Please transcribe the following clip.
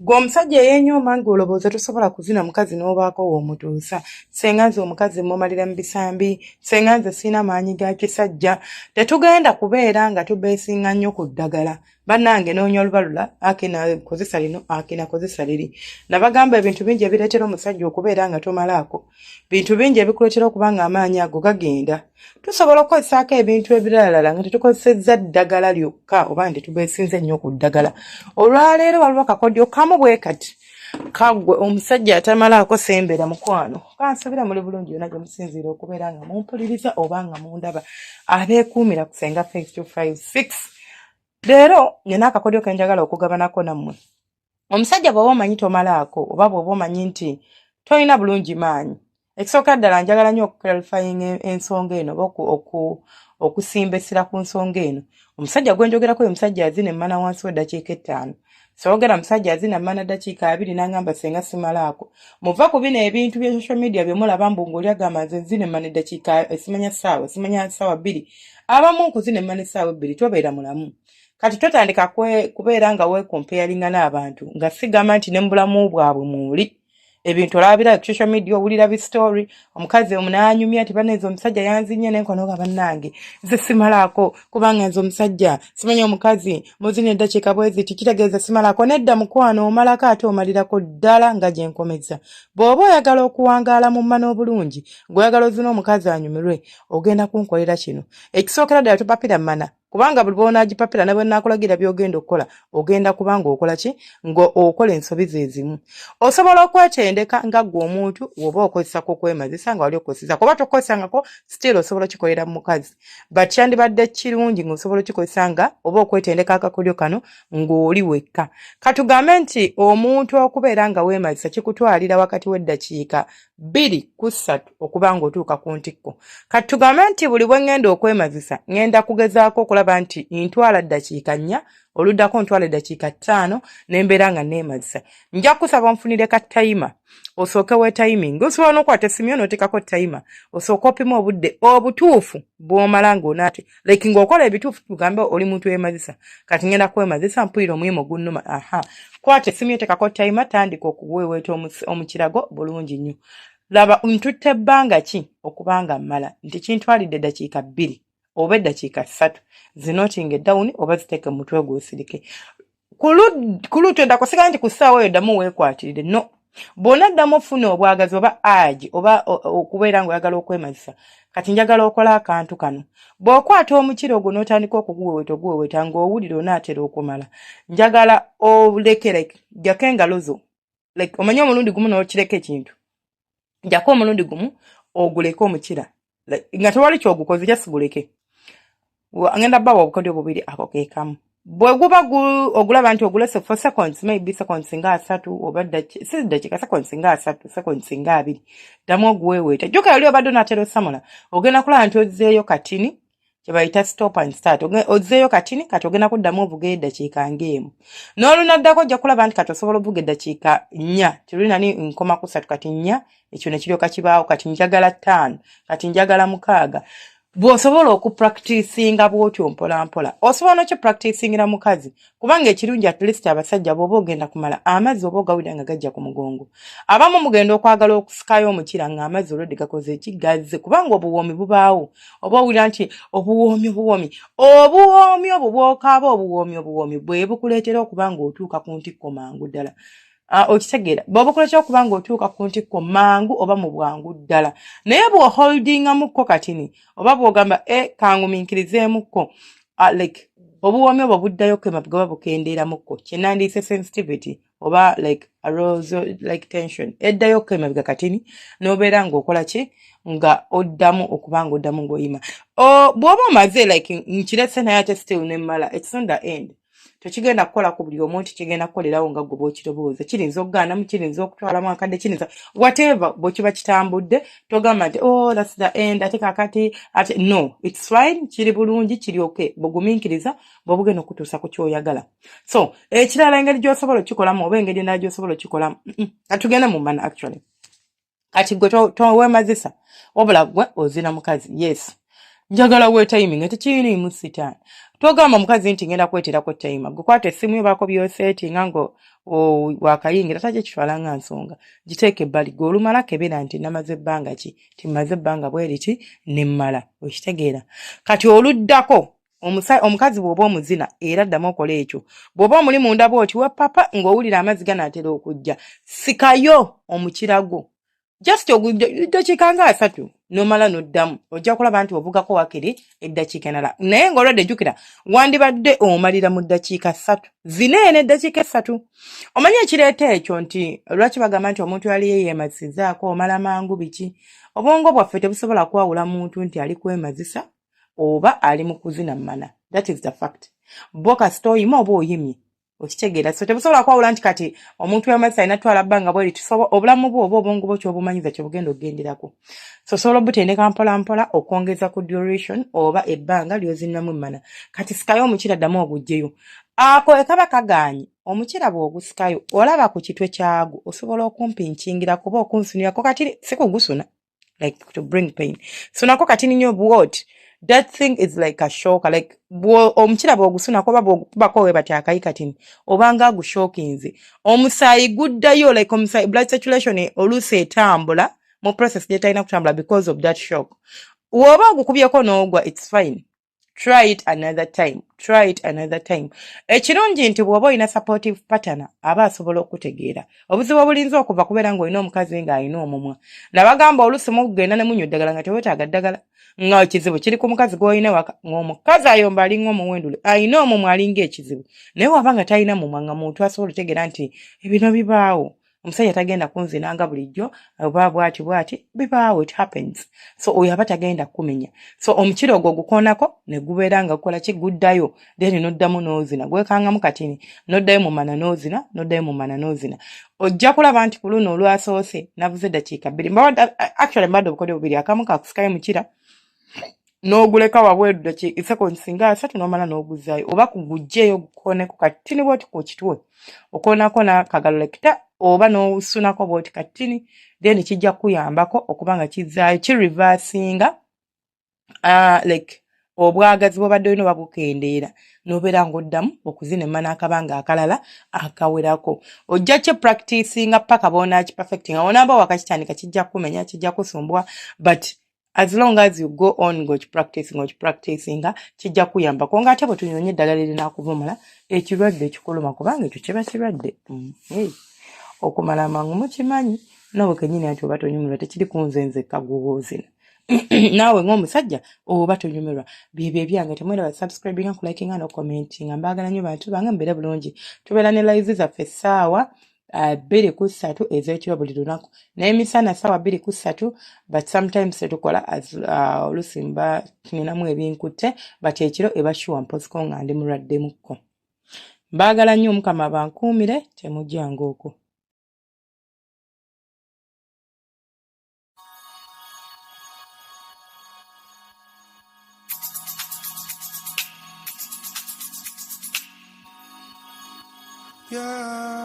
Gwe omusajja eyeenyooma ng'olowooza tosobola kuzina mukazi n'obaako w'omutuusa. Ssenga nze omukazi mmumalira mu bisambi, ssenga nze sirina maanyi ga kisajja. Tetugenda kubeera nga tubeesinga nnyo ku ddagala. Bannange noonya olubalula, akina kozesa lino, akina kozesa liri. Nabagamba ebintu bingi ebireetera omusajja okubeera nga tomalaako. Bintu bingi ebikuleetera okuba nga amaanyi ago gagenda. Tusobola okukozesaako ebintu ebiralalala nga tetukozesezza ddagala lyokka oba nti tubeesinze nnyo ku ddagala. Olwaleero waliwo akakodyo kamu bwe kati kaggwe omusajja atamalaako sembera mukwano. Kansubira muli bulungi yonna gye musinziira okubeera nga mumpuliriza oba nga mundaba abeekuumira ku Senga Face 256. Leero nina akakodyo ke njagala okugabanako nammwe. Omusajja bw'oba omanyi tomalaako oba bw'oba omanyi nti tolina bulungi maanyi, ekisooka ddala njagala nnyo okuclarifying ensonga eno oba okusimba essira ku nsonga eno. Omusajja gwe njogerako ye musajja azina emmana wansi w'eddakiika 5. Soogera musajja azina mmana ddakiika 20 n'angamba senga simalaako. Muva ku bino ebintu bya social media bye mulaba mbu ng'oli agamba nze nzina emmana eddakiika simanya ssaawa, simanya ssaawa 2. Abamu nkuzina emmana essaawa 2 tobeera mulamu. Kati totandika kubeera nga weekompeyaringa n'abantu nga sigamba nti ne mu bulamu bwabwe mwoli ebintu olabira ku social media, owulira bi story, omukazi omunaanyumya nti banenze omusajja yanzinye nenkonoga bannange nze simalaako kubanga nze omusajja simanya omukazi muzina eddakiika bwe ziti kitegeeza simalaako. Nedda mukwano, omalako ate omalirako ddala nga gye nkomezza. Bw'oba oyagala okuwangaala mu mmana obulungi, ng'oyagala ozina omukazi anyumirwe, ogenda kunkolera kino. Ekisookera ddala, topapira mmana, kubanga buli bw'onaagipapira ne bwe nnaakulagira by'ogenda okukola, ogenda kuba ng'okola ki? Ng'okola ensobi ze zimu. Osobola okwetendeka nga ggwe omuntu woba okozesa ku okwemazisa nga wali okozesa kuba tokozesangako, still osobola okikolera mu mukazi, but kyandibadde kirungi ng'osobola okikozesa nga oba okwetendeka akakodyo kano ng'oli wekka. Katugambe nti omuntu okubeera nga weemazisa kikutwalira wakati w'eddakiika 2 ku 3 okuba ng'otuuka ku ntikko. Kati tugambe nti buli bwe ŋŋenda okwemazisa ŋŋenda kugezaako okulaba nti ntwala ddakiika 4, oluddako ntwala eddakiika 5 ne mbeera nga neemazisa. Nja kusaba onfunire ka timer, osooke weetiminga. Osobola n'okukwata essimu yo n'oteekako timer, osooke opime obudde obutuufu bw'omala ng'onaate like ng'okola ebituufu. Tugambe oli muntu weemazisa, kati ngenda kwemazisa, mpulira omuyimo gunnuma. Aha, kwata essimu yo, teekako timer, tandika okuweeweeta omukirago bulungi nnyo. Laba ntutte ebbanga ki okuba nga mmala, nti kintwalidde eddakiika 2 oba eddakiika 3. Zinotinga down oba ziteeke mu mutwe gw'osirike ku lutwenda kusigala nti ku ssaawa eyo ddamu weekwatirire. No bw'ona ddamu ofuna obwagazi oba agi oba okubeera ng'oyagala okwemazisa, kati njagala okola akantu kano. Bw'okwata omukira ogwo n'otandika okuguweweeta, oguweweeta ng'owulira onaatera okumala, njagala olekere, jjako engalo zo, like omanye omulundi gumu n'okireka ekintu, jjako omulundi gumu oguleke omukira nga tewali kyogukoze, just guleke. Ngenda bawa obukodyo bubiri, ako ke kamu. Bwe guba ogulaba nti ogulese for seconds, maybe seconds nga 30 oba si ddakiika, seconds nga 30, seconds nga 20, ddamu oguweeweeta. Jjuka yali obadde onaatera osamula, ogenda kulaba nti ozzeeyo katini, kye bayita stop and start. Ozzeeyo katini, kati ogenda kuddamu ovugeyo eddakiika ng'emu. N'olunaddako ojja kulaba nti kati osobola ovuga eddakiika 4. Tiruli nani nkoma ku 3, kati 4, ekyo ne kiryoka kibaawo. Kati njagala 5, kati njagala 6. Bw'osobola okupracticinga bw'otyo mpola mpola, osobola n'okipracticingira mukazi, kubanga ekirungi at least abasajja bw'oba ogenda kumala amazzi oba ogawulira nga gajja ku mugongo. Abamu mugenda okwagala okusikayo omukira ng'amazzi olwedde gakoze ekigazze, kubanga obuwoomi bubaawo, oba owulira nti obuwoomi, obuwoomi, obuwoomi obwo bwokaaba, obuwoomi, obuwoomi bwe bukuleetera okuba ng'otuuka ku ntikko mangu ddala. Okitegeera? Bw'oba okuleetera okuba ng'otuuka ku ntikko mangu oba mu bwangu ddala. Naye bw'oholdingamukko katini oba bw'ogamba e kangumiikirizeemukko, like obuwoomi obwo buddayoko emabega oba bukendeeramukko, kyenandiise sensitivity oba like arousal, like tension eddayoko emabega katini, n'obeera ng'okola ki? Nga oddamu okuba nga oddamu ng'oyima. Bw'oba omaze, like nkirese naye ate still nemmala, it's not the end. Tekigenda kukola ku buli omu nti kigenda kukolerawo nga gwe bw'okirowooza. Kiyinza okugaanamu, kiyinza okutwalamu akadde, kiyinza whatever. Bwe kiba kitambudde, togamba nti, "Oh, that's the end, ate kakati ate." No, it's fine, kiri bulungi, kiri okay. Bwegumiikiriza bwe bugenda okutuusa ku kyoyagala. So ekirala, engeri gy'osobola okukikolamu oba engeri endala gy'osobola okukikolamu, katugende mu mana actually. Kati gwe toweemazisa, wabula gwe ozina mukazi, yes. Njagala weetayiminga, tekiriniimu sitaani. Togamba omukazi nti ngenda kweterako tayima. Gwe kwata essimu yo baako by'oseetinga nga wakayingira, tajja kitwala nga nsonga. Giteeke ebbali. Gwe olumala kebera nti namaze ebbanga ki, nti mmaze ebbanga bwe riti ne mmala. Okitegeera? Kati oluddako omukazi bw'oba omuzina era ddamu okole ekyo. Bw'oba omuli munda bw'oti wepapa ng'owulira amazzi ganaatera okujja, sikayo omukira gwo. Just eddakiika nga 30 n'omala n'oddamu, ojja kulaba nti ovugako wakiri eddakiika endala. Naye ng'olwadde jjukira wandibadde omalira mu ddakiika 3 zina eno eddakiika 3. Omanyi ekireeta ekyo nti lwaki bagamba nti omuntu yali yeeyemazisizaako omala mangu biki? Obwongo bwaffe tebusobola kwawula muntu nti ali kwemazisa oba ali mu kuzina mmana. That is the fact. Bo kasita oyima oba oyimye, okitegeera? So tebusobola kwawula nti kati omuntu w'amazzi alina twala bbanga bweri. Tusobola obulamu bwo oba obwongo bwo kyobumanyiza kyobugenda okugenderako. So osobola obutendeka mpola mpola okwongeza ku duration oba ebbanga ly'ozinnamu emmana. Kati sikayo omukira, ddamu oguggyeyo. Ako ekaba kagaanyi, omukira bw'ogusikayo olaba ku kitwe kyagwo osobola okumpinkingira kuba okunsunirako kati si kugusuna like to bring pain, sunako katini nnyo bwoti. That thing is like a shocker, like omukira bw'ogusunako oba bw'ogukubako we bati akayi katini obanga agushockinze, omusaayi guddayo, like omusaayi blood circulation oluusi etambula mu process gyetalina kutambula because of that shock. Bw'oba ogukubyeko n'ogwa, it's fine, try it another time, try it another time. Ekirungi nti bw'oba olina supportive partner aba asobola okutegeera. Obuzibu obulinza okuva kubeera ng'olina omukazi ng'alina omumwa. Nabagamba oluusi mugenda ne munywa eddagala nga teweetaaga ddagala, nga ekizibu kiri ku mukazi gw'olina waka, ng'omukazi ayomba alinga omuwendule, alina omumwa alinga ekizibu. Naye waba nga talina mumwa, nga muntu asobola otegeera nti ebino bibaawo, omusajja tagenda kunzinanga bulijjo oba bwati bwati, bibaawo, it happens. So oyo aba tagenda kumenya. So omukira ogwo ogukoonako ne gubeera nga gukola ki? Guddayo, then n'oddamu n'ozina, gwekangamu katini, n'oddayo mu mana n'ozina, n'oddayo mu mana n'ozina. Ojja kulaba nti ku luno olwasoose navuze eddakiika 2. Actually mbadde obukodyo bubiri: akamu kakusikayo mukira n'oguleka wabweru seconds nga 30 n'omala n'oguzzaayo, oba kuguggyeyo gukooneko katini bwoti ku kitwe, okoonako n'akagalo lekita oba n'osunako bwoti katini, then kijja kukuyambako okuba nga kizzaayo kireversinga like obwagazi bw'obadde olina oba bukendeera, n'obeera ng'oddamu okuzina emmana akabanga akalala akawerako. Ojja kye practicinga paka bw'onaakiperfectinga. Onaaba wakakitandika kijja kukumenya, kijja kusumbwa, but as long as you go on ng'okipracticinga kijja kuyambako. Ng'ate bwe tunyonya eddagala erinakuvumula ekirwadde ekikuluma, kubanga ekyo kiba kirwadde. Hey. Okumala amangu mukimanyi naawe kennyini anti oba tonyumirwa, tekiri ku nze nzekka gwoba ozina, naawe ng'omusajja oba tonyumirwa. Byebyo ebyange. Temweraba subscribinga, kulikinga n'okucommentinga. Mbaagala nnyo bantu bange, mubeere bulungi. Tubeera ne live zaffe essaawa 2 ku 3 ez'ekiro buli lunaku, n'emisana ssaawa 2 ku 3, but sometimes tetukola as oluusi mba ninamu ebinkutte, but ekiro eba sure mpoziko nga ndi mulwaddemukko. Mbaagala nnyo, Omukama bankuumire, temujjanga okwo. Yeah.